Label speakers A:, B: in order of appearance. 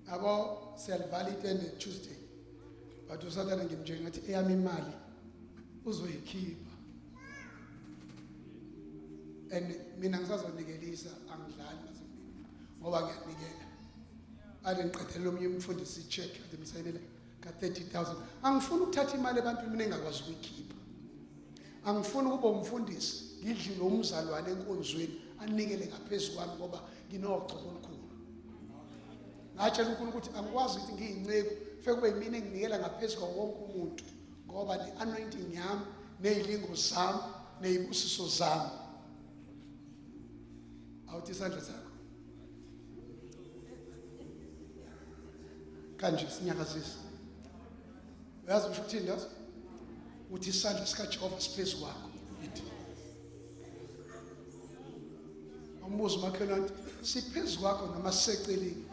A: Yabo siyalivala itende Tuesday. But uSathane ngimtshela ngathi eyami imali uzoyikhipha. And mina ngisazonikelisa angidlali mazimbili ngoba ngiyanikela. Ade ngiqedele omunye umfundisi check ade msayinele ka 30,000. Angifuni ukuthatha imali ebantwini mina engakwazi ukuyikhipha. Angifuni ukuba umfundisi ngidliwe umzalwane enkonzweni anikele ngaphezulu kwami ngoba nginogcobo olukhulu. Ngatshela uNkulunkulu ukuthi angikwazi ukuthi ngiyinceku fike kube yimina enginikela ngaphezu kwawo wonke umuntu ngoba ne-anointing yami nezilingo zami nezibusiso zami. Awuthi isandla sakho kanje sinyakazisa. Uyazi usho ukuthini yazi? Uthi isandla sikaJehova siphezu kwakho. Ithi umbuzo umakhelwane siphezu kwakho noma siseceleni.